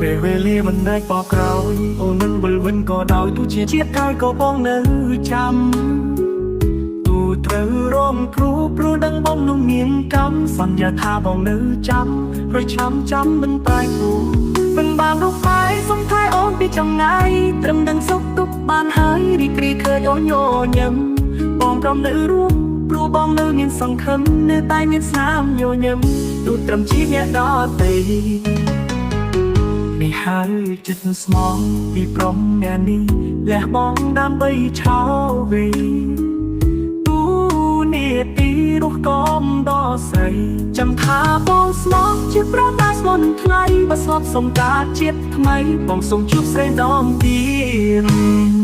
ពេលវេលាមិនអាចបកក្រោយអូននឹងវិលវិញក៏ដោយទោះជាជាតិក្រោយក៏បងនៅចាំទូត្រូវរងគ្រោះព្រោះដឹងបងនោះមានកម្មសន្យាថាបងនៅចាំព្រោះចាំចាំមិនប្រែប្រួលមិនបានរកផ្លែសុំថែអូនពីចម្ងាយត្រឹមដឹងសុខទុក្ខបានហើយរីករាយឃើញអូនញញឹមបងព្រមនៅរួមព្រោះបងនៅមានសង្ឃឹមនៅតែមានស្នាមញញឹមទូត្រឹមជាអ្នកដទៃ នេះហើយចិត្តស្មងពីព្រំអ្នកនេះលះបង់ដើម្បីឆោវីទូនេទីរស់កំដល់ស្រីចាំថាបងស្មងជាប្រដាស្មនថ្លៃបើស្លាប់សុំការជាតិថ្មីបងសុំជួបស្រីដងទៀត។